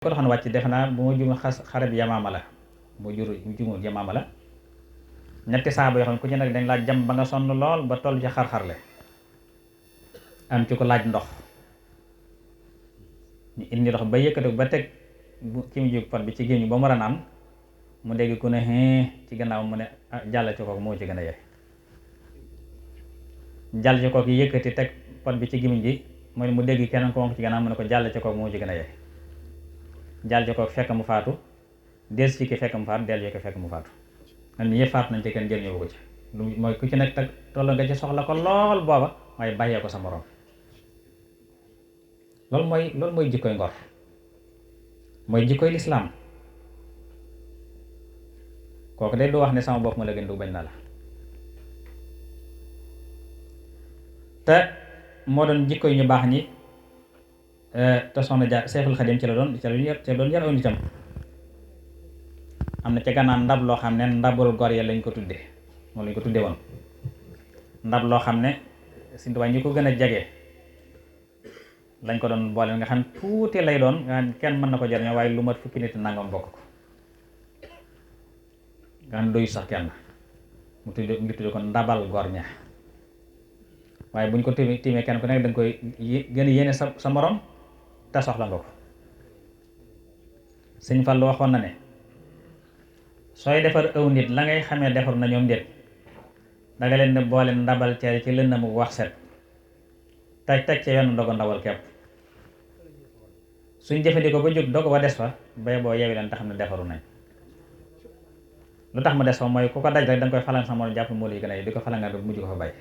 ko doxoon wàcc defe naa bu ma jumul xare bi Yamaama la bu jumul Yamaama la ñetti saaba yoo xam ne ku ci nekk dañ laa jam ba nga sonn lool ba toll ci xar-xarle am ci ko laaj ndox ñu indi ndox ba yëkkati ba teg ki mu jóg pot bi ci gémmiñ ba mu war a naan mu dégg ku ne ci gannaaw mu ne jàll ci kooku moo ci gën a yey jàll ci kooku yëkkati teg pot bi ci gémmiñ gi mu dégg keneen ko moom ci gannaaw mu ne ko jàll ci kooku moo ci gën a yey jàll ci kooku fekk mu faatu del ci ki fekk mu faatu del ci ki fekk mu faatu nan ñëpp faatu nañ ci kenn jël ñëwu ko ci lu mooy ku ci nekk teg toll nga ci soxla ko lool booba waaye bàyyee ko sa moroom loolu mooy jikkoy ngor mooy jikkoy lislaam kooku day du wax ne sama bopp ma la gën du bañ na la te moo doon jikkoy ñu baax ñi te soxna Jaar Seexul Xadim ci la doon yar aw nitam am na ca gannaaw ndab loo xam ne ndabul gor ya lañ ko tudde moom lañ ko tudde woon ndab loo xam ne Sëñ Tuubaa ñi ko gën a jege lañ ko doon boole nga xam tuuti lay doon nga xam kenn mën na ko jariñoo waaye lu mat fukki nit nangam bokk ko nga xam doyu sax kenn mu tudde ko ndabal gor ña waaye bu ñu ko tiimee kenn ku nekk danga koy gën a yéene sa morom te soxla nga ko Sëñ Fallu waxoon na ne sooy defar aw nit la ngay xamee defar na ñoom déet danga leen di boole ndabal cere ci lënd mu wax set teg ci wenn ndogu ndawal kepp suñ jëfandikoo ba jóg dogu ba des fa bay boo yewi leen te xam ne defaru nañ lu tax mu des fa mooy ku ko daj rek danga koy falan sa morom jàpp moo lay gën a yi di ko falan nga mujj ko fa bay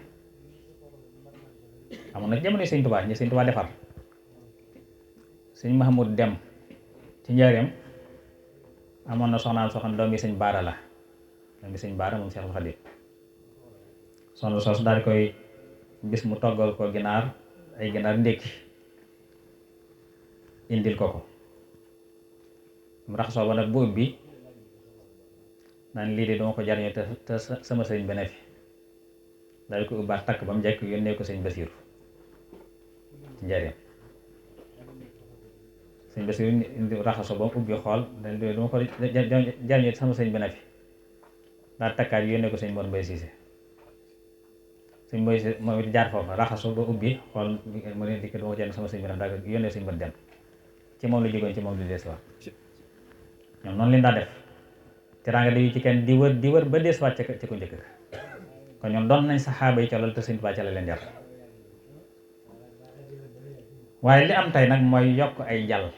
amoon na jamono Sëñ Tuubaa ñi Sëñ Tuubaa defar Sëñ Mahamud Dem ci njaareem amoon na soxnaam soo xam ne doomi Sëñ Baara la doomi Sëñ Baara moom Seexul Xadiim soxna soos daal di koy bis mu toggal ko ginaar ay ginaar ndékki indil ko mu raxasoo ba nag bu ubbi naan lii de dama ko jariñoo te sama sëriñ ba ne fi daal di ko ubbaat takk ba mu njëkk yónnee ko Sëñ Basiiru ci njaareem Sëñ Basiiru indi raxasoo ba mu ubbi xool daal di dama ko jariñoo te sama sëriñ ba ne fi daal takkaat yónnee ko Sëñ Mor Mbay Siise Sëñ Mbay Siise moom it jaar foofa raxasoo ba ubbi xool mu ne dikk dama ko jariñoo sama sëriñ ba ne fi daal yónnee Sëñ Mor Dem ci moom la jógoon ci moom lu des wax ñoom noonu leen daa def teraanga di ci kenn di wër ba des waat ci ko njëkk kon ñoom doon nañ saxaaba yi ca loolu te Sëñ Tuubaa ca la leen jar waaye li am tey nag mooy yokk ay jàll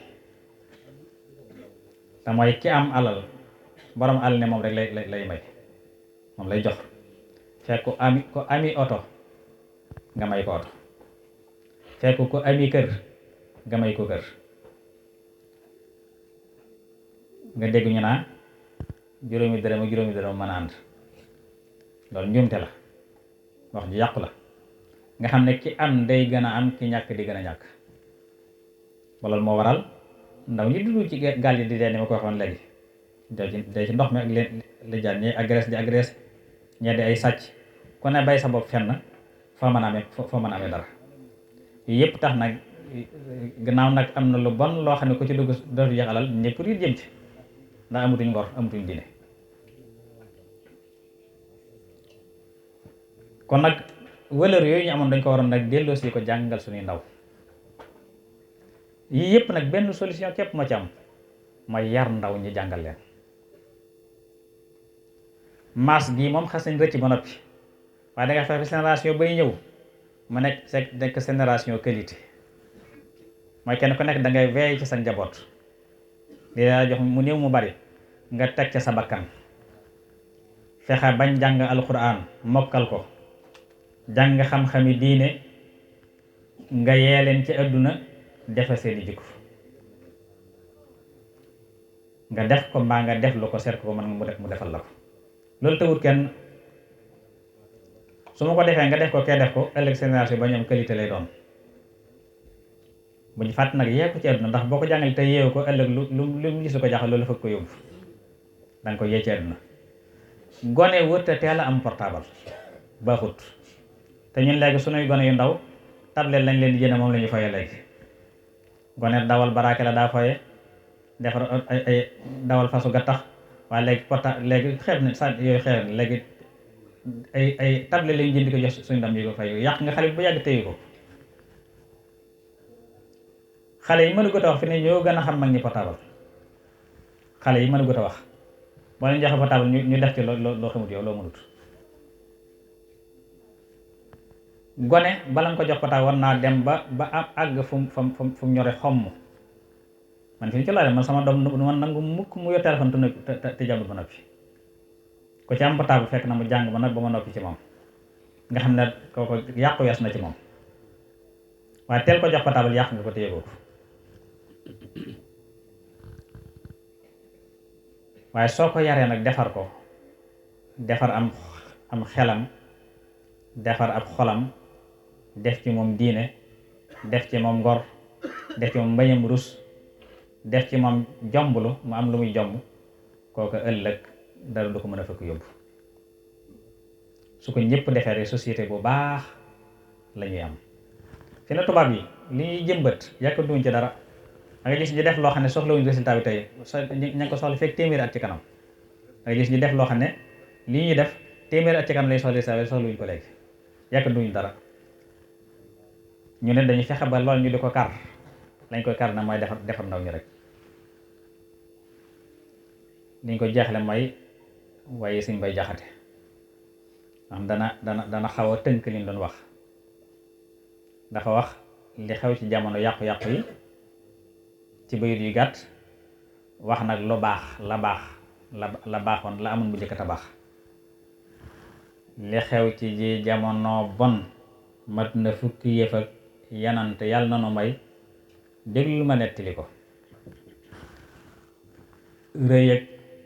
te mooy ki am alal borom alal ne moom rek lay may moom lay jox fekk ko ami oto nga may ko oto fekk ko ami kër nga may ko kër nga dégg ñu naa juróomi dërëm mën a ànd loolu njuumte la wax ju yàqu la nga xam ne ki am day gën a am ki ñàkk di gën a ñàkk ba loolu moo waral ndaw ñi dund ci gaal yi di dee ni ma ko waxoon léegi day ci ndox mi ak li jaan ñi agresse di agresse ñee di ay sàcc ku ne bay sa bopp fenn foo mën a amee dara yëpp tax nag gannaaw nag am na lu bon loo xam ne ku ci dugg dootu jeex alal ñëpp riir jëm ci ndax amatuñ ngor amatuñ diine kon nag valeur yooyu ñu amoon dañ ko waroon nag delloosi ko jàngal suñuy ndaw yii yëpp nag benn solution képp moo ci am mooy yar ndaw ñi jàngal leen maas gii moom xas nañ rëcc ba noppi waaye danga fexe génération bay ñëw mu nekk génération qualité mooy kenn ku nekk dangay veey ci sa njaboot di la jox mu néew mu bari nga teg ca sa bakkan fexe bañ jàng alxuraan mokkal ko jàng xam-xami diine nga yee leen ci àdduna defe seeni jikko nga def ko mbaa nga def lu ko seet ko mën mu defal la ko loolu tëwut kenn su ma ko defee nga def ko kee def ko ëllëg génération ba ñoom qualité lay doon bu ñu fàtt nag yee ko ci àdduna ndax boo ko jàngal te yeewu ko ëllëg lu mu gis lu ko jaaxal loolu fëgg ko yóbbu danga ko yee ci àdduna gone wërta teel a am portable baaxut te ñun léegi sunuy gone yu ndaw tablette lañ leen di jënd moom la ñu fayee léegi gone dawal baraake la daa foye defar ay dawal fasu gattax waaye léegi léegi xeeb na sa yooyu xeeb na léegi ay table lañu jënd ko jox suñu ndam yi ko fay yàq nga xale bi bu yàgg téye ko. xale yi mënu ko wax fi ne ñoo gën a xam mag ñi portable xale yi mënu ko wax boo leen joxe portable ñu def ci loo xamut yow loo mënut. gone bala nga ko jox portable war naa dem ba am àgg fu mu ñore xomm. man fi ñu ci laale man sama doom du man nangu mukk mu yor téléphone te jàmbul ba noppi ko ci am portable fekk na mu jàng ba noppi ba ma noppi ci moom nga xam ne kooku yàqu wees na ci moom waaye teel ko jox portable yàq nga ko téye ko waaye soo ko yaree nag defar ko defar am xelam defar ab xolam def ci moom diine def ci moom ngor def ci moom mbañam rus def ci moom jomblu mu am lu muy jomb kooku ëllëg dara du ko mën a fekk yóbbu su ko ñëpp defee rek société bu baax la ñuy am. fi na tubaab yi li ñuy jëmbat yàkkantuwuñ ci dara da nga gis ñu def loo xam ne soxlawuñ résultat bi tey ña ko soxla fekk téeméeri at ci kanam da nga gis ñu def loo xam ne li ñuy def téeméeri at ci kanam lay soxla résultat bi soxlawuñ ko léegi yàkkantuwuñ dara ñu ne dañuy fexe ba lool ñu di ko kar lañ koy kar na mooy defar ndaw ñi rek liñ ko jeexle mooy waaye Sëñ Bay Jaxate am dana xaw a tënk liñ doon wax dafa wax li xew ci jamono yàqu-yàqu yi ci bayit yu gàtt wax nag lu baax la baaxoon la amoon bu njëkk a baax li xew ci ji jamono bon mat na fukki yëf ak yanante yàlla na nu may déglu ma nettali ko rëy ak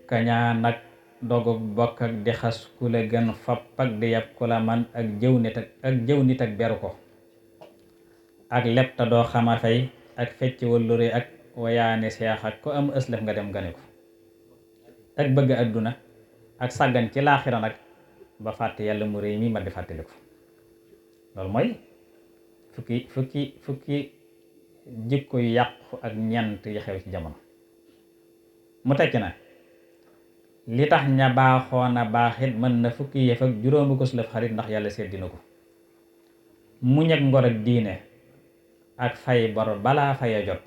kañaan ak dogug bokk ak di xas ku la gën fopp ak di yab ku la man ak jëw nit ak beru ko ak leb ta doo xama fay ak fecc wallure ak wayaane seex ak ko am ëslëf nga dem gane ko ak bëgg adduna ak sàggan ci laaxira nag ba fàtte yàlla mu réy mi ma di fàttali ko loolu mooy fukki jikko yu yàqu ak ñent yi xew ci jamono mu tekki na li tax ña baaxoon a baaxit mën na fukki yëf ak juróomi ko sulëf xarit ndax yàlla seet dina ko muñ ak ngor ak diine ak fay bor balaa fay a jot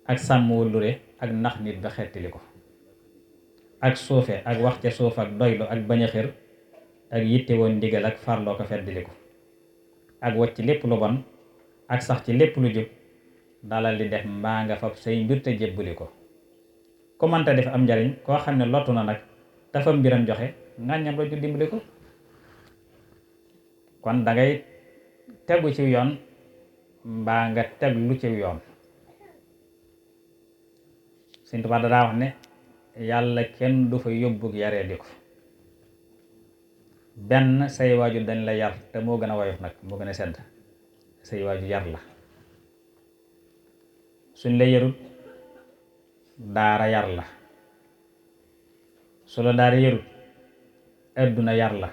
ak sàmm wëllure ak nax nit ba xettili ko ak suufe ak wax ca suuf ak doylu ak bañ a xër ak yitte woon ndigal ak farloo ko feddili ko ak wacc lépp lu bon ak sax ci lépp lu jub dalal di def mbaa nga fab say mbir te jébbali ko ku mënta def am njariñ koo xam ne lottu na nag dafa mbiram joxe ngàññam la ju dimbali ko kon dangay tegu ci yoon mbaa nga teg lu ci yoon Sëñ Tuubaa daa wax ne yàlla kenn du fa yóbbu yaree di ko benn say waajur dañ la yar te moo gën a woyof nag moo gën a sedd say waajur yar la suñ la yarut daara yar la su la daara yarut adduna yar la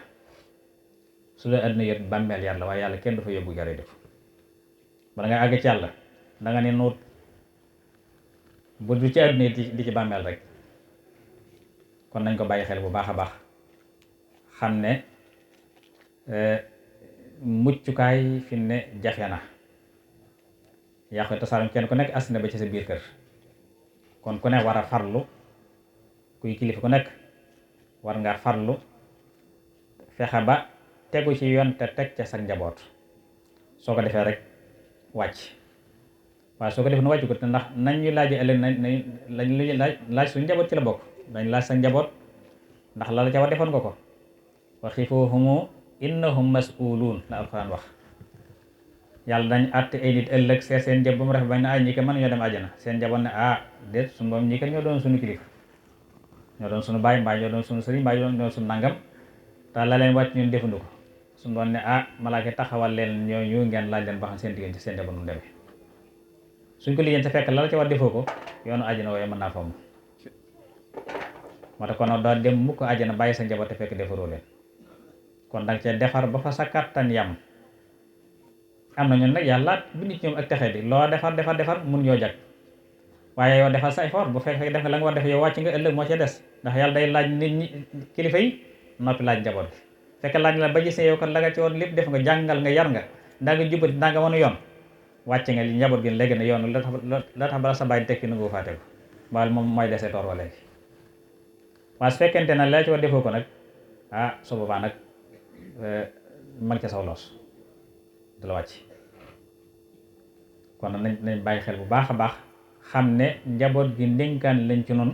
su la adduna yarut bàmmeel yar la waaye yàlla kenn du fa yóbbu yaree di ko bala nga àgg ci yàlla danga ne nuut bu du ci adduna di ci bàmmeel rek kon nañ ko bàyyi xel bu baax a baax xam ne muccukaay fi ne jafe na yàqu tasaarum kenn ku nekk asina ba ci sa biir kër kon ku ne war a farlu kuy kilifa ku nekk war nga farlu fexe ba tegu ci yoon te teg ca sa njaboot soo ko defee rek wàcc waaye soo ko defee nu wàcc ko te ndax nañ ñu laaj ëllëg lañ lu laaj suñu njaboot ci la bokk dañ laaj sa njaboot ndax la la ca war defoon nga ko wa xifuuhum innahum mas'uluun la alxuraan wax yàlla dañ àtte ay nit ëllëg seet seen njab ba mu rafet bañ ne ay ñi ko mën ñoo dem àjjana seen njaboot ne déet suñu boom ñi ko ñoo doon suñu kilifa ñoo doon suñu baay mbaa ñoo doon suñu sëriñ mbaa ñoo doon suñu nangam te la leen wàcc ñun defundu ko suñu doon ne malaaka taxawal leen ñooñu ngeen laaj leen ba xam seen diggante seen njaboot mu demee suñ ko liggéey te fekk la la ca war defoo ko yoonu àjjana wooye mën naa fomm moo tax kon doo dem mukk àjjana bàyyi sa njaboot te fekk defaroo leen kon danga cee defar ba fa sa kàttan yam am na ñun nag yàlla bi nit ñoom ak texee di loo defar mun ñoo jag waaye yow defal sa effort bu fekkee def nga la nga war def yow wàcc nga ëllëg moo ca des ndax yàlla day laaj nit ñi kilifa yi noppi laaj njaboot bi fekk laaj la ba gis ne yow kon la nga ci woon lépp def nga jàngal nga yar nga ndaa nga jubati ndaa nga mën a yoon wàcc nga li njaboot gi léegi ne yoon la tax bala sa bàyyi tekki nu nga faate ko baal moom mooy desee toor wa léegi waaye su fekkente ne la ci war defoo ko nag su boobaa nag mag ca saw loos du la wàcc kon nañ bàyyi xel bu baax a baax xam ne njaboot gi ndénkaan lañ ci nun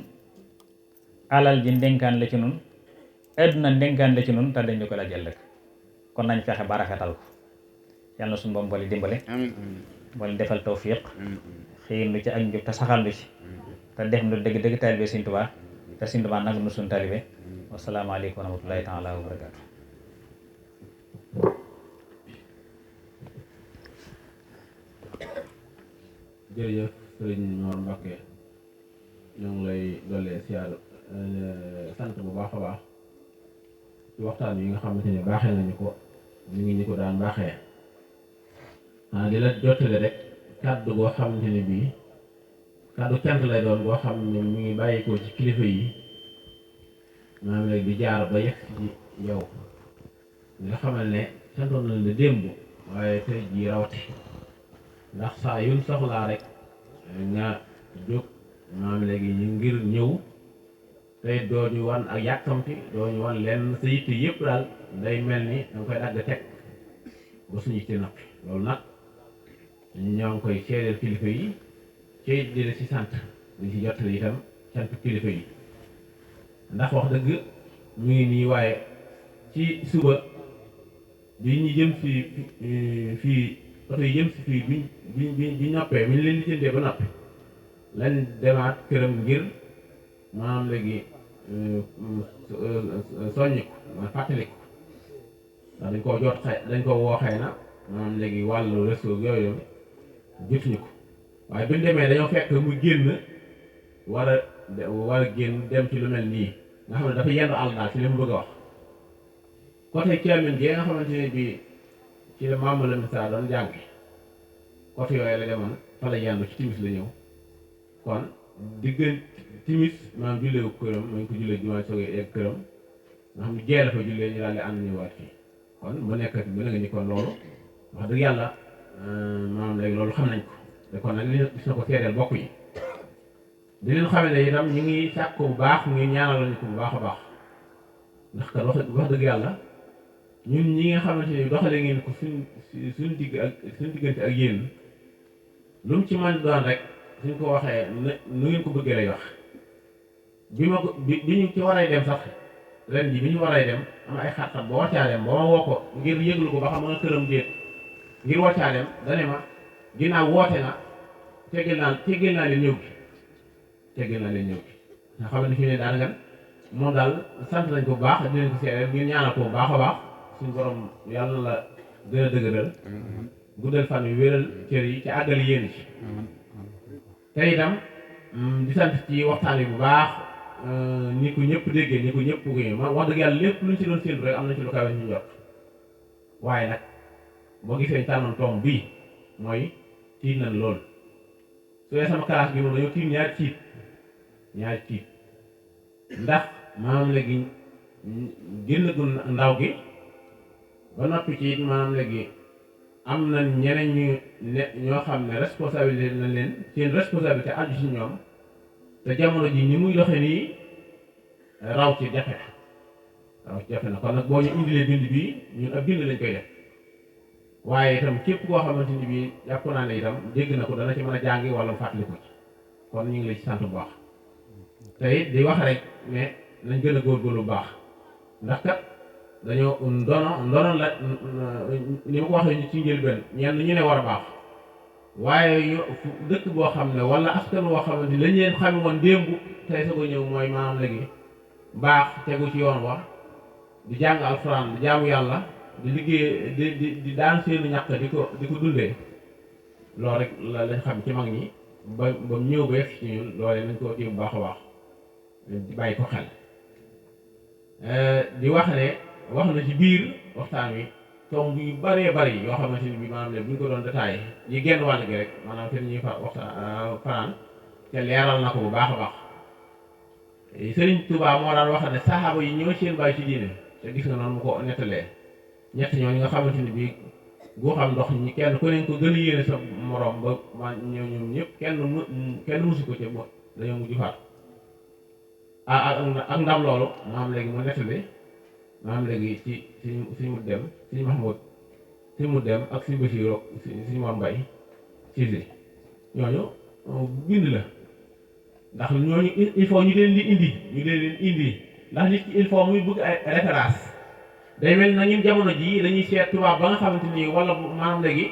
alal ji ndénkaan la ci nun àdduna ndénkaan la ci nun te dañ ñu ko laaj ëllëg kon nañ fexe ba rafetal ko yàlla na suñu boom boole dimbale boole defal tawfiq xiir nu ci ak njub te saxal nu ci te def nu dëgg dëgg taalibe Sëriñ Tuubaa te Sëriñ Tuubaa nag nu suñu taalibe wasalaamaaleykum wa rahmatullahi taala wa barakaatu jërëjëf sëriñ Mor Mbacke ñoo ngi lay dollee siyaar sant bu baax a baax ci waxtaan yi nga xamante ne baaxee nañu ko ñu ngi ñu ko daan baaxee di la jottale rek kàddu goo xamante ne bii kàddu cant lay doon goo xam ne mu ngi bàyyikoo ci kilifa yi maanaam léegi di jaar ba yegg ci yow nga xamal ne santoon nañ la démb waaye tey jii rawati ndax saa yun soxlaa rek nga jóg maanaam léegi ñu ngir ñëw tey doo ñu wan ak yàkkamti doo ñu wan lenn sa yitte yëpp daal day mel ni danga koy dagg teg ba suñu yitte noppi loolu nag ñoo ngi koy seedeel kilifa yi ci di la ci sant di ci jottali itam sant kilifa yi ndax wax dëgg mu ngi nii waaye ci suba bi ñu jëm fii oto yi jëm si fii bi noppee bi ñu leen di jëndee ba noppi lañ demaat këram ngir maanaam léegi soññi ko ma fàttali ko ndax dañ koo jot dañ ko woo xëy na maanaam léegi wàllu réseau yooyu jotuñu ko waaye bi ñu demee dañoo fekk mu génn war a génn dem ci lu mel nii nga xam ne dafa yendu àll daal ci li mu bëgg a wax côté Thiamène gi nga xamante ne bii ci la Mamadou Lamine Sarr doon jàng côté yooyu la demoon fa la yendu ci timis la ñëw kon diggante timis maanaam jullee ko këram ma ngi ko jullee jumaa soogee egg këram nga xam ne jee la fa jullee ñu daal di ànd ñëwaat fii kon bu nekkati bu nga ni kon loolu wax dëgg yàlla maanaam léegi loolu xam nañ ko te kon nag li gis na ko seedeel bokk yi di leen xamee ne itam ñu ngi sàkk bu baax mu ngi ñaanal lañu ko bu baax a baax ndax kat wax dëgg yàlla ñun ñi nga xamante ni doxale ngeen ko suñ diggante ak yéen lu mu ci mën doon rek suñ ko waxee nu ngeen ko bëggee lay wax bi ñu ci waree dem sax ren ji bi ñu waree dem am ay xat-xat ba waccaa dem ba ma woo ko ngir yëglu ko ba xam nga këram déet ngir waccaa dem dane ma ginnaaw woote na teggil naa leen ñëw gi nga xam ne fi ne daal nga moom daal sant nañ ko bu baax di leen ko seereel ngir ñaanal ko bu baax a baax suñu borom yàlla la gën a dëgëral guddal fan wi wéral cër yi ci àggali yéen ci te itam di sant ci waxtaan wi bu baax ni ko ñëpp déggee ni ko ñëpp gëñee man wax dëgg yàlla lépp luñ ci doon séntu rek am na ci lu kawe ñu jot waaye nag boo gisee tànnoon tomb bii mooy tiit nañ lool su dee sama classe bi moom dañoo tiit ñaari tiit ndax maanaam léegi génn gu ndaw gi ba noppi ci it maanaam léegi am na ñeneen ñoo xam ne responsabilité na leen seen responsabilité aju ci ñoom te jamono ji ni muy doxe nii raw ci jafe na kon nag boo ñu indilee bind bii ñun ab bind lañ koy def waaye itam képp koo xamante ni bii jàpp naa ne itam dégg na ko dana ci mën a jàngi wala fàttali ko ci kon ñu ngi lay ci sant bu baax te it di wax rek ne nañ gën a góorgóorlu bu baax ndax kat dañoo ndono la ni ma ko waxee ci njëlbeen ñenn ñu ne war a baax waaye dëkk boo xam ne wala askan woo xamante ni lañ leen xame woon démb tey sa ko ñëw mooy maanaam léegi baax tegu ci yoon wa di jàng alxuraan di jaamu yàlla di liggéey di daan seeni ñàkk di ko dundee loolu rek lañ xam ci mag ñi ba ñëw ba yegg ci ñun loolee nañ ko téye bu baax a baax di bàyyi ko xel di wax ne wax na ci biir waxtaan wi tomb yu bëree bëri yoo xamante ni bi maanaam ne bu ñu ko doon détaillé yi genn wàll gi rek maanaam fi ñuy waxtaan fanaan te leeral na ko bu baax a baax Sëriñ Tuubaa moo daan wax ne saxaaba yi ñoo seen bàyyi ci diine te gis nga noonu mu ko nettalee ñett ñooñu nga xamante ni bii goo xam ndox ñi kenn ku ne ko gën a yéene sa morom ba ma ñoom ñëpp kenn musu ko ci dañoo mujj faat ak ndam loolu maam léegi mu nettali maam léegi ci si mu dem si Mahmoud si mu dem ak si Basiru si Mor Mbay Cissé ñooñu bind la ndax ñooñu il faut ñu leen indi ndax nit ki il faut muy bëgg ay référence day mel na ñun jamono jii dañuy seet tubaab ba nga xamante ni wala maanaam léegi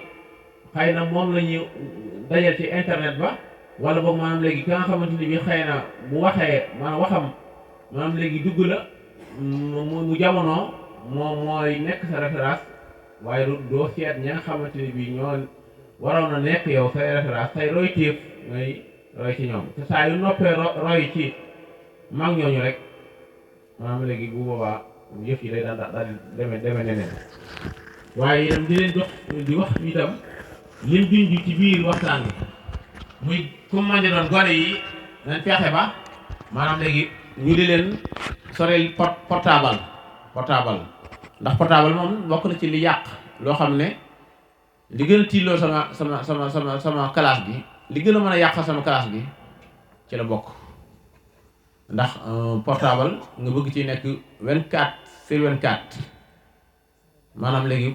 xëy na moom la ñuy dajal ci internet ba wala boog maanaam léegi ka nga xamante ni bi xëy na bu waxee maanaam waxam maanaam léegi dugg la mu jamono moom mooy nekk sa référence waaye doo seet ña nga xamante ni bi ñoo waroon na nekk yow say référence say roy téef ngay roy ci ñoom te saa yu noppee roy ci mag ñooñu rek maanaam léegi bu boobaa yëf yi day daal deme neneen waaye itam di leen jox di wax itam lim junj ci biir waxtaan bi muy comme man di doon gone yi nañ fexe ba maanaam léegi ñu di leen soreel portable ndax portable moom bokk na ci li yàq loo xam ne li gën a tiilloo sama classe bi li gën a mën a yàq sama classe bi ci la bokk ndax portable nga bëgg ci nekk 24/24 maanaam léegi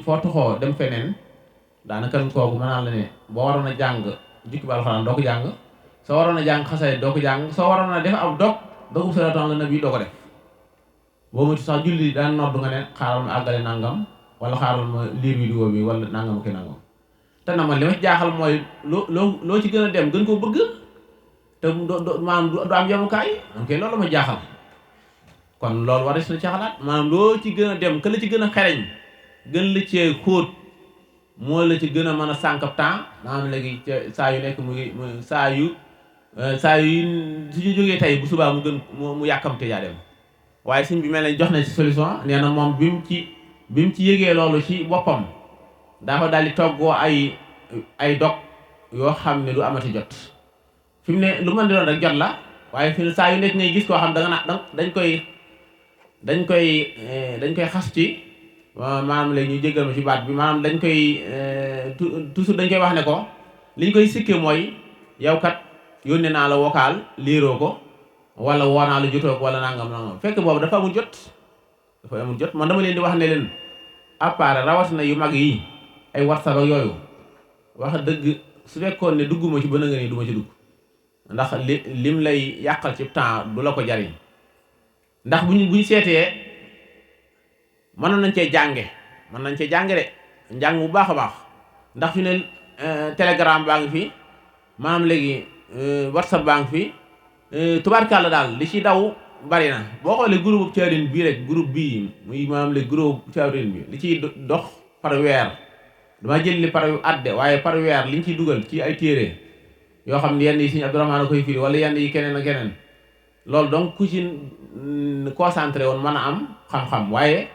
foo tuxoo dem feneen daanaka kooku mën naa la ne boo waroon a jàng jukki ba alxuraan doo ko jàng soo waroon a jàng xasay doo ko jàng soo waroon a def ab dogu salaatu ala nabi doo ko def boo moytu sax julli daan noddu nga ne xaaral ma àggale nangam wala xaaral ma liir vidéo bi wala nangam ak nangam te na man li ma jaaxal mooy loo ci gën a dem gën koo bëgg te maanaam du am yemukaay ok loolu ma jaaxal kon loolu war na ci xalaat maanaam loo ci gën a dem ka la ci gën a xereñ gën la cee xóot moo la ci gën a mën a sànq temps maanaam léegi saa yu nekk muy saa yu su ñu jógee tey bu subaa mu gën mu yàkkamte yaa dem waaye suñ bi mel ne jox na ci solution nee na moom bi mu ci yëgee loolu ci boppam daa ko daal di toggoo ay dog yoo xam ne du amati jot fi mu ne lu mën di doon rek jot la waaye fi mu saa yu nekk ngay gis koo xam da nga naa dañ koy xas ci maanaam léegi ñu jéggal ma ci baat bi maanaam dañ koy toujours dañ koy wax ne ko liñ koy sikke mooy yow kat yónnee naa la vocal liiroo ko wala woo naa la jotoo ko wala nangam fekk boobu dafa amul jot man dama leen di wax ne leen appareil rawatina yu mag yi ay WhatsApp ak yooyu wax dëgg su fekkoon ne dugguma ci ba nga nii du ma ci dugg ndax lim lay yàqal ci temps du la ko jariñ ndax bu ñu seetee mën nañ cee jànge de njàng bu baax a baax ndax fi ne Telegram baa ngi fi maanaam léegi WhatsApp baa ngi fi tubaarkàlla daal li ci daw bari na boo xoolee groupe Thiawrine bii rek groupe bii muy maanaam léegi groupe Thiawrine bi li ciy dox par weer dama jël li par at de waaye par weer liñ ciy dugal ci ay téere yoo xam ne yenn yi Sëriñ Abdourahmane a koy firi wala yenn yi keneen ak keneen loolu donc ku ci concentré woon mën a am xam-xam waaye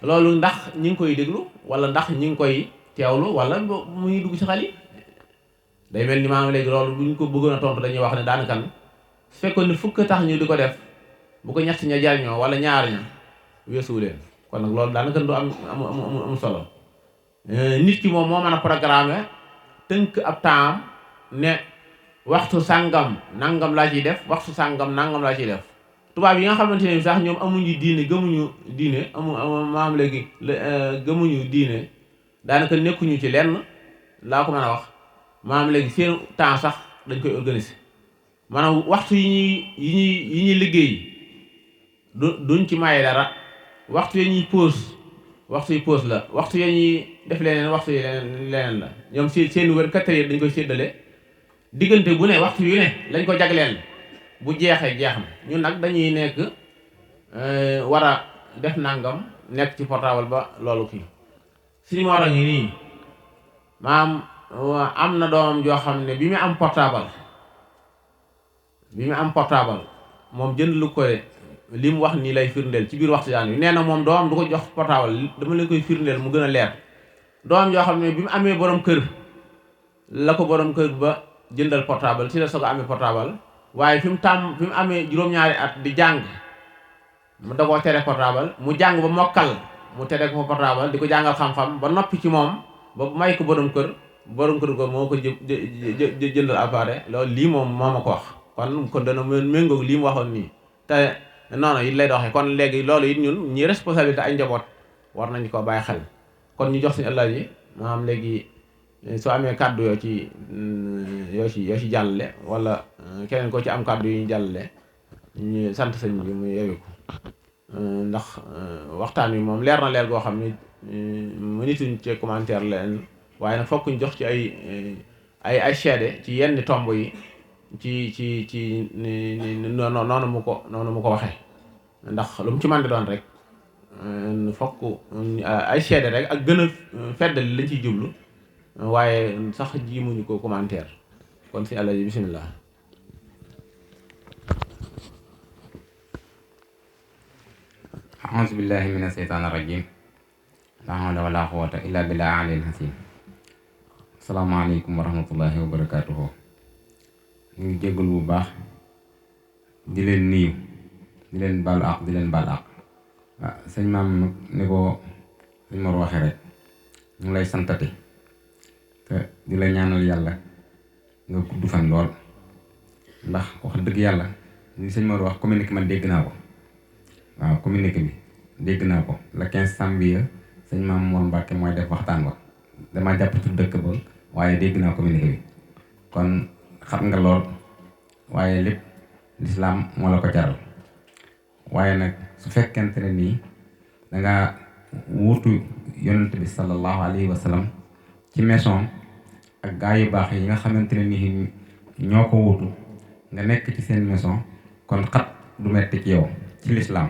loolu ndax ñi ngi koy déglu wala ndax ñi ngi koy teewlu wala mu ngi dugg ci xel yi day mel ni maanaam léegi loolu bu ñu ko bëggoon a tontu dañuy wax ne daanaka su fekkoon ni fukk tax ñu di ko def bu ko ñett ña jariñoo wala ñaar ña weesuwu leen kon nag loolu daanaka du am solo nit ki moom moo mën a programmer tënk ab temps ne waxtu sàngam nangam laa ciy def waxtu sàngam nangam laa ciy def tubaab yi nga xamante ne sax ñoom amuñu diine gëmuñu diine maam léegi gëmuñu diine daanaka nekkuñu ci lenn laa ko mën a wax maam léegi seen temps sax dañ koy organiser maanaam waxtu yi ñuy liggéey duñ ci maye dara waxtu yi ñuy pause la waxtu yi ñuy def leneen waxtu yi leneen la ñoom seen wër 4 heures dañ koy séddale diggante bu ne waxtu yu ne lañ ko jagleel bu jeexee jeex na ñun nag dañuy nekk war a def nangam nekk ci portable ba loolu kii suñu war a ngi nii maam am na doomam joo xam ne bi mu am portable moom jënd lu ko li mu wax nii lay firndeel ci biir waxtu yaan wi nee na moom doomam du ko jox portable dama leen koy firndeel mu gën a leer doomam joo xam ne bi mu amee borom kër la ko borom kër ba jëndal portable ci la soog a amee portable waaye fi mu amee juróom-ñaari at di jàng mu da koo tere portable mu jàng ba mokkal mu tere ko portable di ko jàngal xam-xam ba noppi ci moom ba may ko borom kër ko moo ko jëndal appareil loolu lii moom moo ma ko wax kon dana méngoog lii mu waxoon nii te noonu it lay doxee kon léegi loolu it ñun ñi responsabilité ay njaboot war nañu ko bàyyi xel kon ñu jox suñu ëllëg yi maanaam léegi soo amee kàddu yoo ci jàllale wala keneen ko ci am kàddu yu ñu jàllale ñu sant sëñ bi mu yeewu ko ndax waxtaan wi moom leer na leer goo xam ne mënituñ ci commentaire leen waaye nag fokk ñu jox ci ay seede ci yenn tomb yi ci noonu mu ko waxee ndax lu mu ci mën di doon rek fokk ay seede rek ak gën a feddali lañ ciy jublu waaye sax ji muñu ko commentaire kon si àlla ji bismillah a'uuzu billahi mina sheytaani rajiim laa hawla wala quwwata illa billahi aliyil hakim asalaamaaleykum wa rahmatullahi wa barakaatuhu ñu ngi jéggul bu baax di leen nuyu di leen baalu àq di leen baal àq waaw sëñ maam nag ni ko sëñ Mor waxee rek ñu ngi lay santati te di la ñaanal yàlla nga gudd fan lool ndax wax dëgg yàlla li sëñ Mor wax communiqué man dégg naa ko waaw communiqué bi dégg naa ko le 15 janvier sëñ maam Mor Mbacke mooy def waxtaan wa dama jàpp ci dëkk ba waaye dégg naa communiqué bi kon xam nga lool waaye lépp lislaam moo la ko jaral waaye nag su fekkente ne nii danga wuutu yonent bi sallallahu alayhi wa sallam ci maison ak gaa yu baax yi nga xamante ne nii ñoo ko wuutu nga nekk ci seen maison kon xat du metti ci yow ci lislaam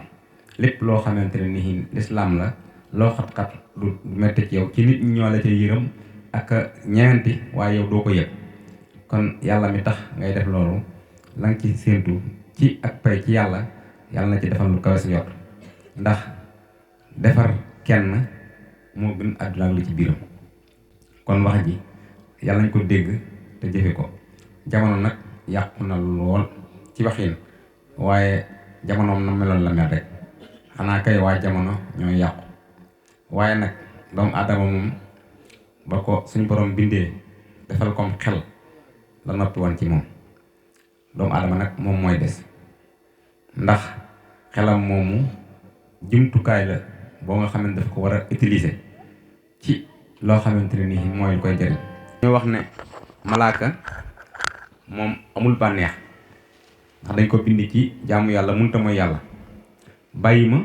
lépp loo xamante ne nii lislaam la loo xat-xat du metti ci yow ci nit ñi ñoo la ca yërëm ak ñeenti waaye yow doo ko yëg kon yàlla mi tax ngay def loolu la nga ci séentu ci ak pay ci yàlla na ci defal lu kawe sa jot ndax defar kenn moo gën àdduna ak li ci biiram kon wax ji yàlla nañ ko dégg te jëfe ko jamono nag yàqu na lool ci waxin waaye jamonoom na meloon la mel rek xanaa kay waa jamono ñoo yàqu waaye nag doomu aadama moom ba ko suñu borom bindee defal kom xel la noppi woon ci moom doomu aadama nag moom mooy des ndax xelam moomu jumtukaay la boo nga xamante daf ko war a utiliser ci loo xamante ne nii mooy lu koy jëriñ. ñu wax ne malaaka moom amul bànneex ndax dañ ko bind ci jaamu yàlla mënta mooy yàlla bàyyi ma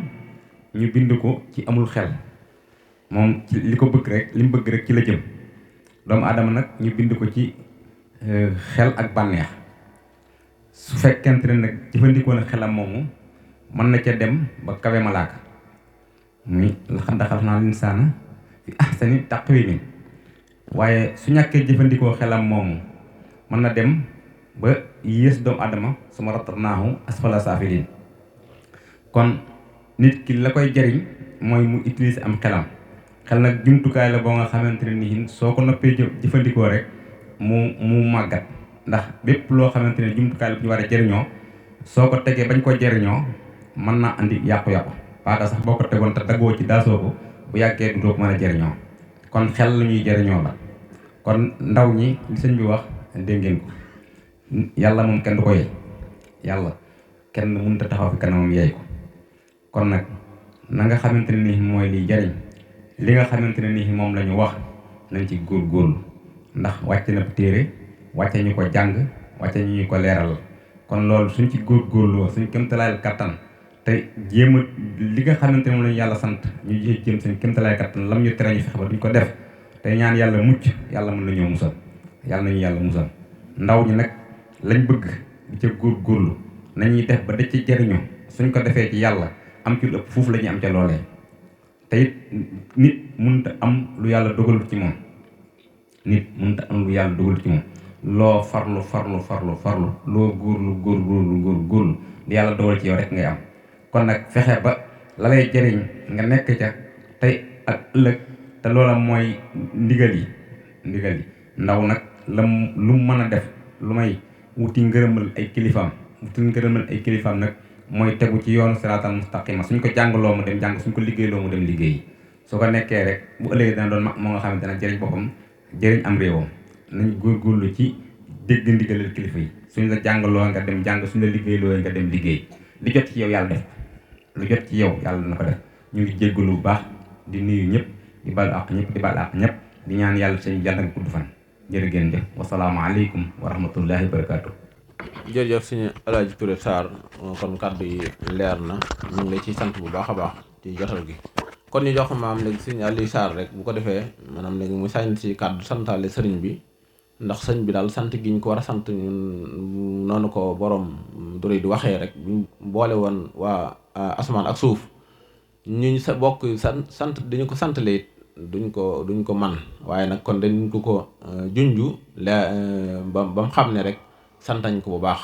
ñu bind ko ci amul xel moom ci li ko bëgg rek li mu bëgg rek ci la jëm doomu aadama nag ñu bind ko ci xel ak bànneex su fekkente ne nag jëfandikoo na xelam moomu mën na ca dem ba kawe malaaka muy laqad xalaqnal insaana fi ahsani taqwiim waaye su ñàkkee jëfandikoo xelam moomu mën na dem ba yées doomu adama suma rattarnaahu asfala saafiliin kon nit ki la koy jariñ mooy mu utiliser am xelam xel nag jumtukaay la boo nga xamante ne nii soo ko noppee jëfandikoo rek mu màggat ndax bépp loo xamante ne jumtukaay la bu ñu war a jëriñoo soo ko tegee bañ ko jëriñoo mën naa andi yàqu-yàqu paaka sax boo ko tegoon te daggoo ci daasoo ko bu yàggee du doo ko mën a jëriñoo kon xel la ñuy jëriñoo la kon ndaw ñi li sëñ bi wax dégg ngeen ko yàlla moom kenn du ko yey yàlla kenn mënut a taxaw fi kanamam yey ko kon nag na nga xamante ne nii mooy liy jariñ li nga xamante ne nii moom la ñu wax nañ ci góorgóorlu ndax wàcce na téere wàcce ñu ko jàng wàcce ñu ko leeral kon loolu suñ ci góorgóorloo suñ kéemtalaayal kattan te jéem a li nga xamante ne moom la ñu yàlla sant ñu jéem suñ kéemtalaayal kattan lam ñu tere ñu fexe ba duñ ko def te ñaan yàlla mucc yàlla mën nañoo musal yàlla nañu yàlla musal ndaw ñi nag lañ bëgg di ca góorgóorlu nañuy def ba da ci jëriñu suñ ko defee ci yàlla am ci lu ëpp fuuf la ñuy am ca loolee te it nit mënut a am lu yàlla dogalu ci moom nit mënut a am lu yàlla dogalu ci moom loo farlu loo góorlu li yàlla dogal ci yow rek ngay am kon nag fexe ba la lay jëriñ nga nekk ca tey ak ëllëg te loola mooy ndigal yi ndaw nag lu mën a def lu may wuti ngërëmal ay kilifaam. wuti ngërëmal ay kilifaam nag mooy tegu ci yoonu siraatal mustaqima suñ ko jàngaloo mu dem jàng suñ ko liggéeyloo mu dem liggéey soo ko nekkee rek bu ëllëgee dana doon mag moo nga xamante ne jëriñ boppam jëriñ am réewam. nañ góorgóorlu ci dégg ndigalal kilifa yi suñ la jàngaloo nga dem jàng suñ la liggéeyloo nga dem liggéey li jot ci yow yàlla def lu jot ci yow yàlla dana ko def. ñu ngi jéggalu bu baax di nuyu ñëpp di balu àq ñëpp di balu àq ñëpp di ñaan yàlla sëñ yàlla nga gudd fan jërë ngeen jëf wasalaamaaleykum wa rahmatullahi wa barakaatu. jërëjëf suñu Alaaji Touré Sarr kon kàddu yi leer na ñu ngi lay ciy sant bu baax a baax ci jotal gi kon ñu jox maam léegi suñu Aliou Sarr rek bu ko defee maanaam léegi mu sañ ci kàddu santaale sëriñ bi ndax sëñ bi daal sant gi ñu ko war a sant ñun noonu ko borom dure di waxee rek bu boole woon waa asamaan ak suuf ñu sa bokk sant dañu ko santale it duñ ko man waaye nag kon dañ ko junju la ba mu xam ne rek santañ ko bu baax.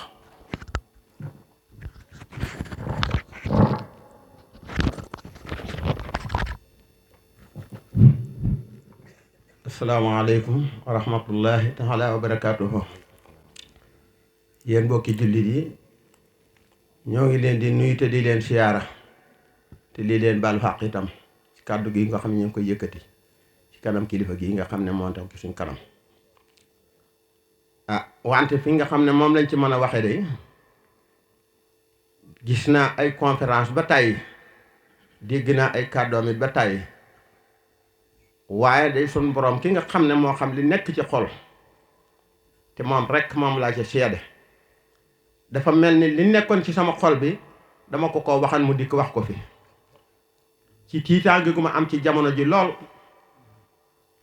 asalaamaaleykum wa rahmatullahi taala wa barakaatuhu. yéen mbokki jullit yi ñoo ngi leen di nuyu te di leen siyaara te di leen baal xaq itam ci kàddu gi nga xam ne ñu ngi koy yëkkati ci kanam kilifa gi nga xam ne moo tax ci suñ kanam. wante fi nga xam ne moom lañ ci mën a waxee de gis naa ay conférence ba tàyyi dégg naa ay kàddoom it ba tàyyi waaye day sun borom ki nga xam ne moo xam li nekk ci xol te moom rekk moom laa ci seede dafa mel ni li nekkoon ci sama xol bi dama ko waxan mu dikk wax ko fi ci tiitaange gu ma am ci jamono ji lool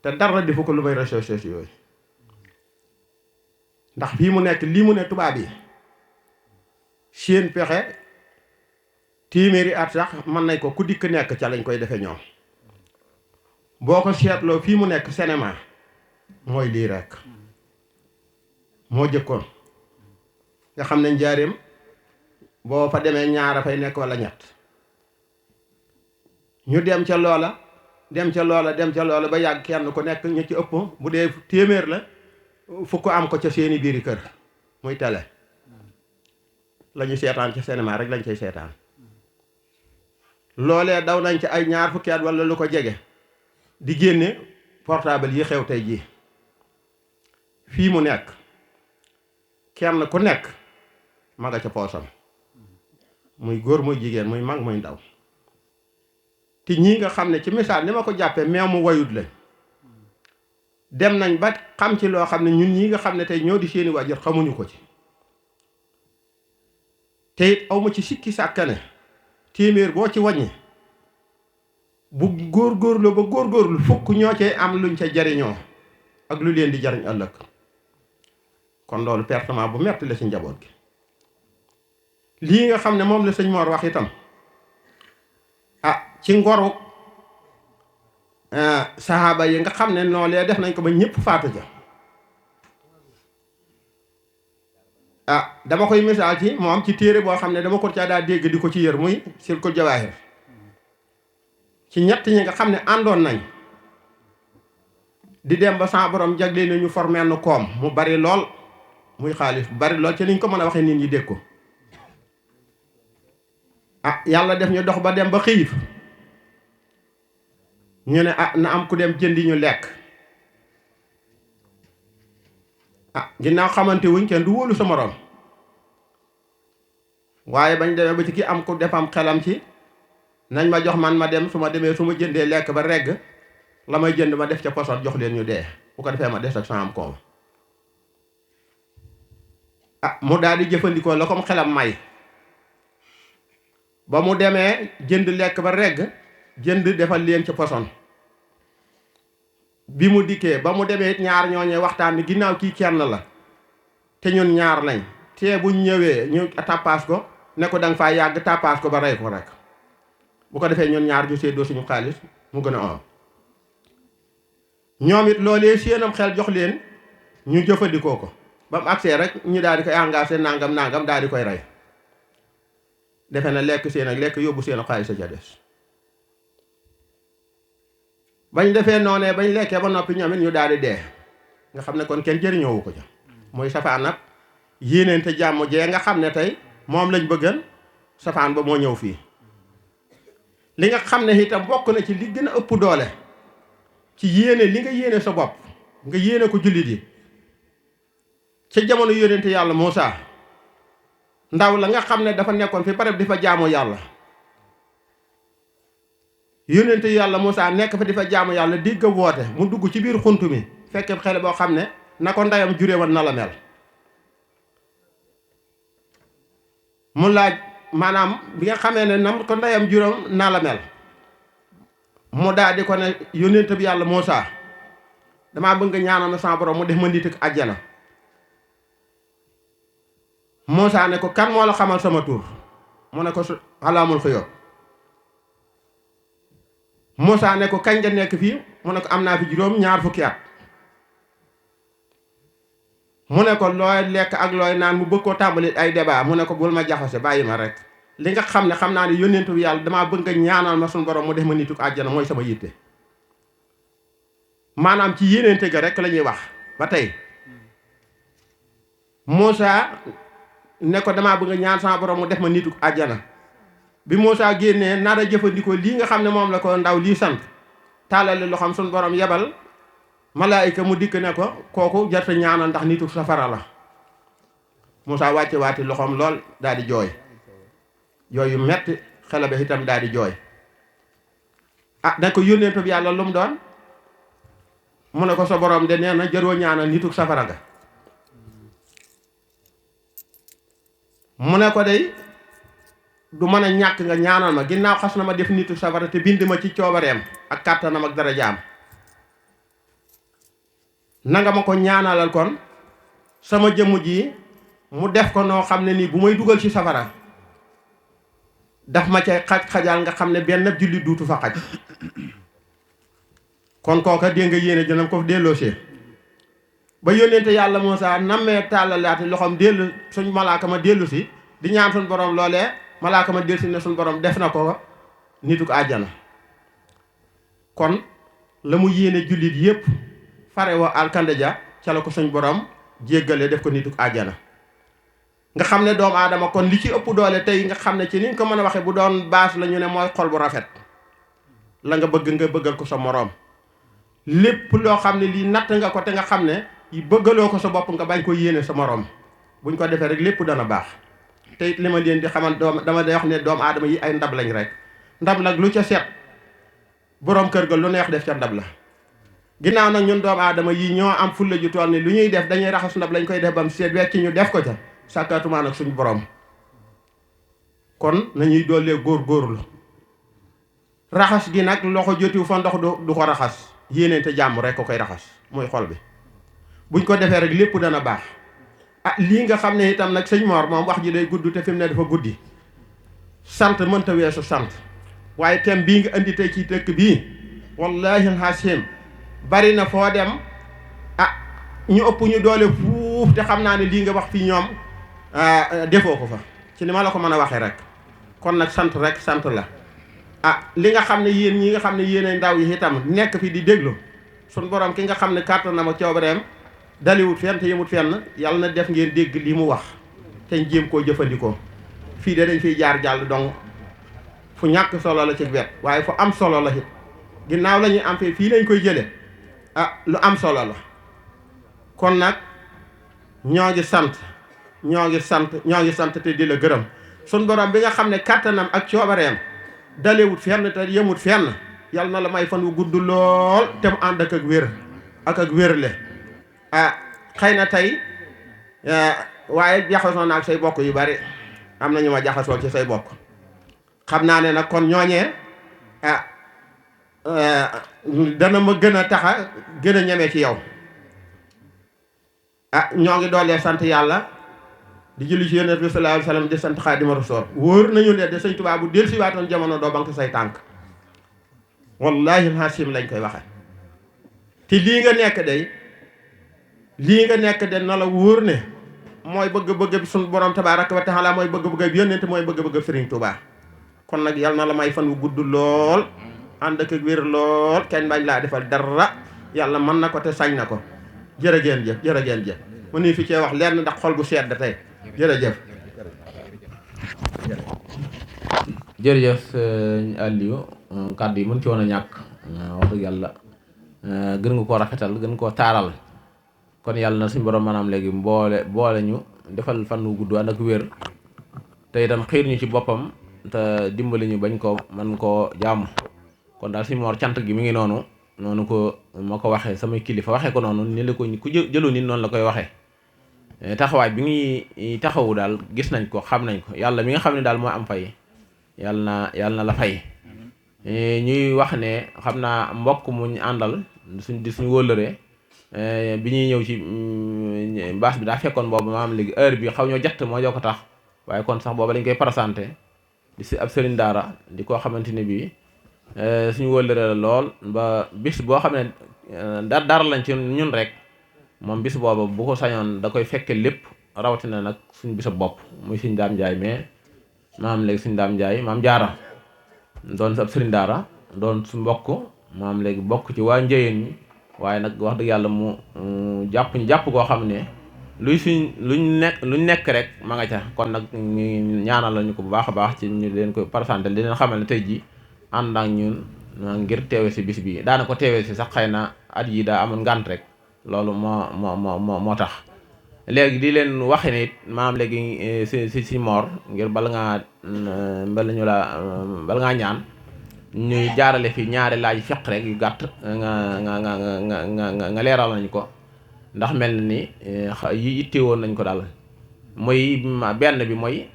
te dara defu ko lu may réseaux sociaux yooyu ndax fii mu nekk lii mu ne tubaab yi seen pexe téeméeri at sax mën nañ ko ku dikk nekk ca lañ koy defee ñoom boo ko seetloo fii mu nekk cinéma mooy lii rekk moo jëkkoon nga xam ne njaareem boo fa demee ñaara fay nekk walla ñett ñu dem ca loola ba yàgg kenn ku nekk ñu ci ëpp bu dee téeméer la fukk am ko ca seeni biiri kër muy télé la ñu seetaan ca cinéma rek lañ cay seetaan loolee daw nañ ci ay ñaar fukki at walla lu ko jege di génne portable yi xew tey jii fii mu nekk kenn ku nekk ma nga ca poosam muy góor muy jigéen muy mag muy ndaw te ñii nga xam ne ci misaal ni ma ko jàppee meew mu wayut lañ dem nañ ba xam ci loo xam ne ñun ñii nga xam ne tey ñoo di seeni waajur xamuñu ko ci te it awma ci sikki sàkkane téeméer boo ci wàññi bu góorgóorlu ba góorgóorlu fukk ñoo cee am luñ ca jariñoo ak lu leen di jariñ ëllëg kon loolu pertement bu metti la ci njaboot gi lii nga xam ne moom la sëñ Mor wax itam ci ngoru saxaaba yi nga xam ne noolee def nañ ko ba ñëpp faatu ja dama koy misaal ci moom ci téere boo xam ne dama ko caa daa dégg di ko ci yër muy Silkul Jawaahir ci ñett ñi nga xam ne àndoon nañ di dem ba sa borom jagle nañu formé nu koom mu bari lool muy xaalis bari lool ci niñ ko mën a waxee nit ñi dégg ko yàlla def ñu dox ba dem ba xiif ñu ne na am ku dem jëndi ñu lekk ginnaaw xamante wuñ kenn du wóolu sa moroom waaye bañ demee ba ci ki am ku defam xelam ci nañ ma jox man ma dem su ma demee su ma jëndee lekk ba regg la may jënd ma def ca poson jox leen ñu dee bu ko defee ma des ak sama am koom mu daal di jëfandikoo la comme xelam may ba mu demee jënd lekk ba regg jënd defal leen ca poson bi mu dikkee ba mu demee ñaar ñooñee waxtaan ni ginnaaw kii kenn la te ñun ñaar lañ te buñ ñëwee ñu tappaas ko ne ko danga faa yàgg tappaas ko ba rey ko rek bu ko defee ñun ñaar ñu séddoo suñu xaalis mu gën a am ñoom it loolee seenam xel jox leen ñu jëfandikoo ko ba mu agsee rek ñu daal di koy engagé nangam daal di koy rey defe na lekk seen ak lekk yóbbu seen xaalis sa ca des bañ defee noonee bañ lekkee ba noppi ñoom it ñu daal di dee nga xam ne kon kenn jëriñoowu ko ca muy safaan nag yéeneente jàmm jee nga xam ne tey moom lañ bëggan safaan ba moo ñëw fii. li nga xam ne itam bokk na ci li gën a ëpp doole ci yéene li nga yéene sa bopp nga yéene ko jullit yi ca jamono yónnente yàlla Muusaa ndaw la nga xam ne dafa nekkoon fi barab di fa jaamu yàlla yónnente yàlla Muusaa nekk fa di fa jaamu yàlla digg woote mu dugg ci biir xunt mi fekke xele boo xam ne na ko ndeyam juree woon na la mel mu laaj maanaam bi nga xamee ne nam ko ndeyam juróom na la mel mu daal di ko ne yónnente bi yàlla Muusaa damaa bëgg nga ñaanal na sama borom mu def ma nit ak àjjana. Muusaa ne ko kan moo la xamal sama tur mu ne ko su alaamul xuyóob. Muusaa ne ko kañ nga nekk fii mu ne ko am naa fi juróom ñaar fukki at. mu ne ko looy lekk ak looy naan mu bëgg koo tàmbali ay débat mu ne ko bul ma jaxase bàyyi ma rek li nga xam ne xam naa ne yónnentu bi yàlla damaa bëgg nga ñaanal ma suñu borom mu def ma nitu àjjana mooy sama yitte. maanaam ci yéeneente ga rek la ñuy wax ba tey Muusaa ne ko damaa bëgg nga ñaan sama borom mu def ma nitu àjjana bi Muusaa génnee nar a jëfandikoo lii nga xam ne moom la ko ndaw lii sant tàllale loxoom suñu borom yebal malaayika mu dikk ne ko kooku jarta ñaanal ndax nitu safara la. Muusaa wàcce waati loxoom lool daal di jooy yooyu metti xale ba itam daal di jooy da ko yónneentu bi yàlla lu mu doon mu ne ko sa borom de nee na jaroo ñaanal nitu safara nga. mu ne ko dey du mën a ñàkk nga ñaanal ma ginnaaw xas na ma def nitu safara te bind ma ci coobareem ak kàttanam ak darajaam nanga ma ko ñaanalal kon sama jëmm ji mu def ko noo xam ne nii bu may dugal ci safara daf ma cay xajal nga xam ne benn jullit duutu fa xaj. kon kooka dégg nga yéene jënam ko delloosee ba yónnente yàlla Muusaa nammee tàllalaati loxoom dellu suñ malaaka ma dellu si di ñaan suñ borom loolee malaaka ma dellu si ne suñ borom def na ko nitu ko àjjana. kon la mu yéene jullit yépp fare wa alkande ja ca la ko suñ borom jéggale def ko nitu ko àjjana. nga xam ne doomu aadama kon li ci ëpp doole tey nga xam ne ci niñ ko mën a waxee bu doon baas la ñu ne mooy xol bu rafet la nga bëgg nga bëggal ko sa moroom lépp loo xam ne lii natt nga ko te nga xam ne bëggaloo ko sa bopp nga bañ ko yéene sa moroom buñ ko defee rek lépp dana baax. te it li ma leen di xamal dama day wax ne doomu aadama yi ay ndab lañ rek ndab nag lu ca set boroom kër ga lu neex def ca ndab la. ginnaaw nag ñun doomu aadama yi ñoo am fulla ju toll ni lu ñuy def dañuy raxas ndab lañ koy def bam seet wecc ñu def ko ca sàkkaatumaa nag suñu borom. kon nañuy doolee góor-góorlu raxas gi nag loxo jotiwu fa ndox du ko raxas yéeneente jàmm rek ko koy raxas muy xol bi buñ ko defee rek lépp dana baax. lii nga xam ne itam nag sëñ Mor moom wax ji day gudd te fi mu ne dafa guddi sant mënta weesu sant waaye thème bii nga indi tey ci dëkk bii wallahi alhasim bari na foo dem ñu ëpp ñu doole fuuf te xam naa ne lii nga wax fii ñoom defoo ko fa ci ni ma la ko mën a waxee rek kon nag sant rek sant la. li nga xam ne yéen ñi nga xam ne yéenay ndaw yi itam nekk fi di déglu suñ borom ki nga xam ne kàttanam ak coobareem daliwut fenn te yemut fenn yàlla na def ngeen dégg li mu wax te jéem koo jëfandikoo. fii de dañ fiy jaar jàll donc fu ñàkk solo la ci wet waaye fu am solo la it ginnaaw la ñuy am fii lañ koy jële lu am solo la. kon nag ñoo ngi sant te di la gërëm suñ borom bi nga xam ne kàttanam ak coobareem dalewut fenn te yemut fenn yàlla na la may fan wu gudd lool te mu ànd ak wér ak wérle. xëy na tey waaye jaxasoo naa ak say bokk yu bari am na ñu ma jaxasoo ci say bokk xam naa ne nag kon ñooñee dana ma gën a taxa gën a ñeme ci yow. ñoo ngi doolee sant yàlla di julli ci yonent bi sallallahu alayhi wasallam di sant Xaadimu Rasuul wóor nañu ne de Sëñ Tuubaa bu del si waatoon jamono doo bank say tànk wallahi alhasim lañ koy waxe te lii nga nekk de na la wóor ne mooy bëgg-bëgg bi suñu borom tabaaraka wa taala mooy bëgg-bëgg bi yonent mooy bëgg-bëgg Sëriñ Tuubaa. kon nag yàlla na la may fan wu gudd lool ànd ak wér lool kenn bañ laa defal dara yàlla mën na ko te sañ na ko jërë ngeen jëf. mu ni fi cee wax lenn ndax xol bu sedd tey jërëjëf. jërëjëf sëñ Aliou kàddu yi mën ci woon a ñàkk wax dëgg yàlla gën nga koo rafetal gën koo taaral kon yàlla na suñu borom maanaam léegi boole ñu defal fan wu gudd ànd ak wér te itam xiir ñu ci boppam te dimbali ñu bañ ko man koo jaamu kon daal suñu moor cant gi mi ngi noonu ko ma ko waxee samay kilifa waxee ko noonu ni la ko ku jëlu nit noonu la koy waxee taxawaay bi ngi taxawu daal gis nañ ko xam nañ ko yàlla mi nga xam ne daal moo am fay yàlla na la fay ñuy wax ne xam naa mbokk muñ àndal suñu wóllëree bi ñuy ñëw ci baas bi daa fekkoon boobu maam léegi heure bi xaw ñoo jatt moo joo ko tax waaye kon sax booba lañ koy présenté di si ab sëriñ daara di koo xamante ne bii suñu wóllëree la lool ba bis boo xam ne dara lañ ci ñun rek moom bis booba bu ko sañoon da koy fekke lépp rawatina nag suñ bisa bopp muy suñ daam njaay mais maam léegi suñ daam njaay maam jaara doon ab sëriñ daara doon su mbokk maam léegi bokk ci waa njëyeen ñi waaye nag wax dëgg yàlla mu jàpp koo xam ne luñ nekk rek ma nga ca kon nag ñu ñaanal lañu ko bu baax a baax ci ñu leen ko présenté di leen xamal ne tey ji ànd ak ñun ngir teewe si bis bi daana ko teewe si sax xëy na at yi daa amoon ngànt rek loolu moo tax léegi di leen waxe ne it maanaam léegi si moor ngir bala ngaa ñaan ñuy jaarale fi ñaari laaj fiq rek yu gàtt nga leeral nañ ko ndax mel na ni yi itteewoon nañ ko daal mooy benn bi mooy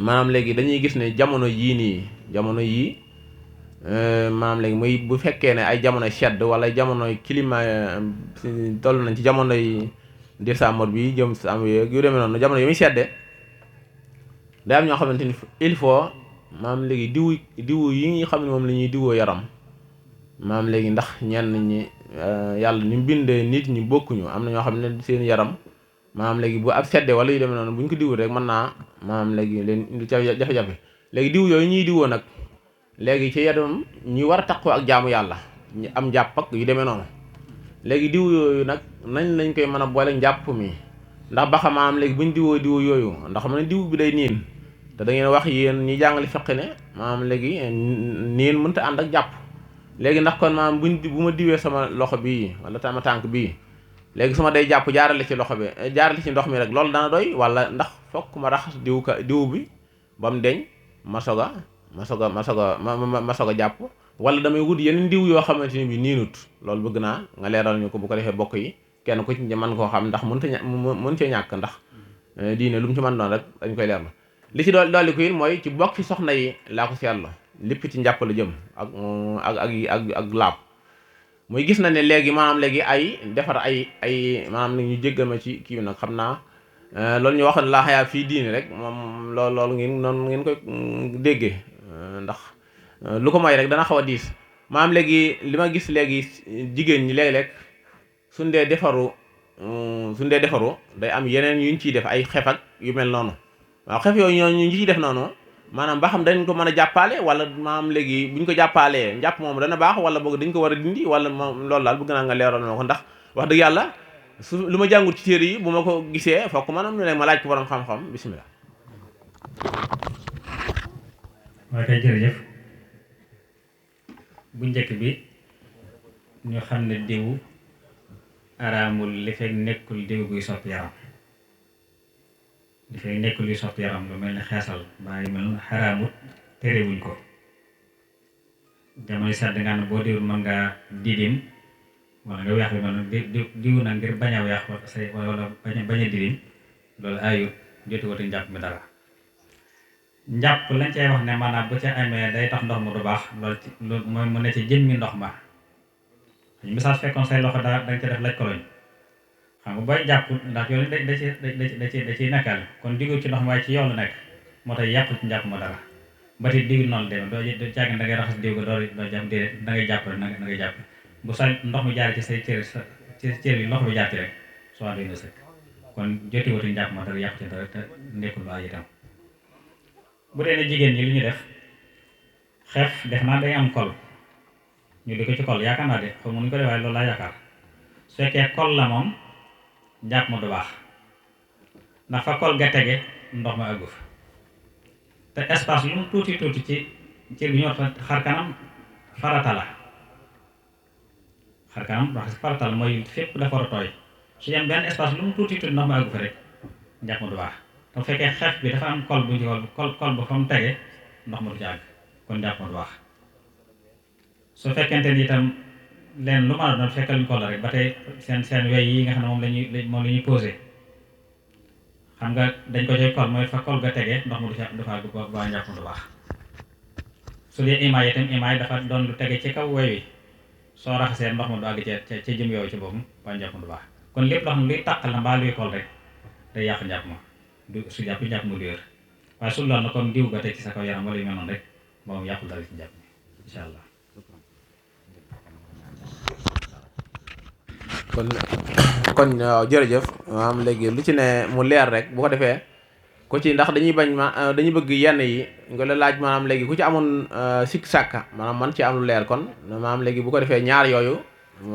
maanaam léegi dañuy gis ne jamono yii maanaam léegi muy bu fekkee ne ay jamonoy sedd wala jamonoy climat toll nañ ci jamonoy décembre bi jëm am yu demee noonu jamono yi muy sedde day am ñoo xamante ni il faut maanaam léegi diwu yi nga xam ne moom la ñuy diwoo yaram maanaam léegi ndax ñenn ñi yàlla ni mu bindee nit ñi bokkuñu am na ñoo xam ne seen yaram maanaam léegi bu ab sedde wala yu demee noonu bu ñu ko diwul rek mën naa maanaam léegi leen indi jafe-jafe léegi diw yooyu ñuy diwoo nag léegi ci yaram ñi war a taqoo ak jaamu yàlla ñu am njàpp ak yu demee noonu léegi diw yooyu nag nañ lañ koy mën a boole njàpp mi ndax ba xam maanaam léegi buñ diwoo yooyu ndax xam ne diw bi day niin te da ngeen wax yéen ñi jàngale fiq ne maanaam léegi niin mënta ànd ak jàpp léegi ndax kon maanaam bu ma diwee sama loxo bii wala sama tànk bii léegi su ma day jàpp jaarale ci loxo bi jaarale ci ndox mi rek loolu dana doy wala ndax fokk ma raxas diw bi ba mu deñ ma soog a jàpp wala damay wut yeneen diw yoo xamante ni bi niinut loolu bëgg naa nga leeral ñu ko bu ko defee bokk yi kenn ku ci mën koo xam ndax mën cee ñàkk ndax diine lu mu ci mën doon rek dañ koy leerlu li ci dolli ko it mooy ci bokki soxna yi laa ko seetlu lépp ci njàpp la jëm ak laab muy gis na ne léegi maanaam léegi ay defar ay maanaam nag ñu jéggal ma ci kii nag xam naa loolu ñu waxoon laa xayaa fii diine rek moom loolu ngeen koy déggee ndax lu ko may rek dana xaw a diis maanaam léegi li ma gis léegi jigéen ñi léeg-léeg suñ dee defaru day am yeneen yuñ ciy def ay xef ak yu mel noonu waaw xef yooyu ñooñu ñu ciy def noonu maanaam ba xam dañ ko mën a jàppaale wala maanaam léegi buñ ko jàppaalee njàpp moom dana baax wala boog dañ ko war a dindi wala moom loolu daal bëgg naa nga leeral ma ko ndax wax dëgg yàlla lu ma jàngut ci téere yi bu ma ko gisee fokk maanaam ñu ne ma laaj ko borom xam-xam bismillah. waaye kay jërëjëf bu njëkk bi ñu xam ne diw araamul li fekk nekkul diw guy soppi yaram li fekk nekkul luy soppi yaram lu mel ni xeesal baa yu mel noonu xaraamut terewuñ ko jamono sedd nga ne boo diwul mën ngaa didim wala nga weex bi mel noonu diw na ngir bañ a weex wala bañ a didim loolu ayut jotiwatu njàpp mi dara njàpp lañ cay wax ne maanaam bu ca amee day tax ndox mu du baax loolu mooy mu ne ci jëmmi ndox ma misaal fekkoon say loxo danga ca def laj koloñ xam nga booy jàpp ndax yow da ciy nekkal kon diggu ci ndox mi waaye ci yow la nekk moo tax yàqu ci njàpp ma dara ba tey diw noonu demee doo jàng da ngay raxas diw ga doo jàpp déedéet da ngay jàpp rek da ngay jàpp bu sa ndox mi jaar ci say cër yi ndox bi jaar ci rek soo doy na sëkk kon jotiwatu njàpp ma dara yàqu ci dara te nekkul lu ay itam bu dee ne jigéen ñi li ñu def xef def naa day am kol ñu di ko ci kol yaakaar naa de xaw ma nu ñu ko def waaye loolu laa yaakaar su fekkee kol la moom njàpp ma du baax ndax fa kol ga tege ndox ma àggu fa te espace lu mu tuuti tuuti ci cër bi ñoo xar kanam farata la xar kanam wax farata la mooy fépp dafa war a tooy su yem benn espace lu mu tuuti tuuti ndox ma àggu fa rek njàpp ma du baax te bu fekkee xef bi dafa am kol bu ñu kol ba fa mu tege ndox ma du ci àgg kon njàpp ma du baax su fekkente ni itam leen lu ma doon fekkal ñu kol la rek ba tey seen wey yi nga xam ne moom la ñuy posé xam nga dañ ko coy kol mooy fa kol ga tege ndox ma du fa àgg ba njàpp ma du baax su dee imaay itam imaay dafa doon lu tege ci kaw wey wi soo raxasee ndox ma du àgg ca jëm yooyu ci boobu ba njàpp ma du baax kon lépp loo xam ne luy tàqal la mbaa luy kol rek day yàq njàpp ma du su jàpp njàpp ma du wér waaye su loolu na comme diw ga teg ci sa kaw yaram wala yu mel noonu rek moom yàqul dara ci njàpp mi incha allah. kon jërëjëf maanaam léegi lu ci ne mu leer rek bu ko defee ku ci ndax dañuy bañ dañuy bëgg yenn yi nga la laaj maanaam léegi ku ci amoon sikk sàkka maanaam man ci am lu leer kon maanaam léegi bu ko defee ñaar yooyu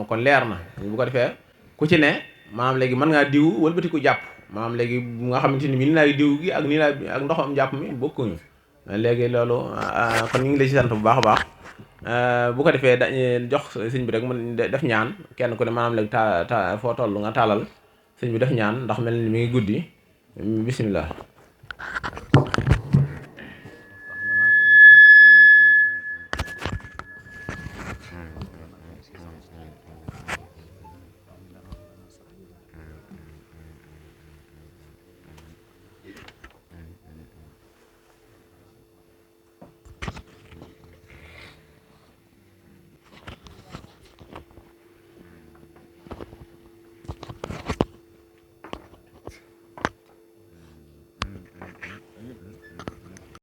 kon leer na bu ko defee ku ci ne maanaam léegi mën ngaa diw wëlbatiku jàpp maanaam léegi bu nga xamante ni nii laay diw gi ak nii laay ak ndoxam jàpp mi bokkuñu léegi loolu kon ñu ngi lay ci sant bu baax a baax bu ko defee dañuy jox sëñ bi rek mu def ñaan kenn ku ne maanaam léegi foo toll nga taalal sëñ bi def ñaan ndax mel ni mi ngi guddi bismillah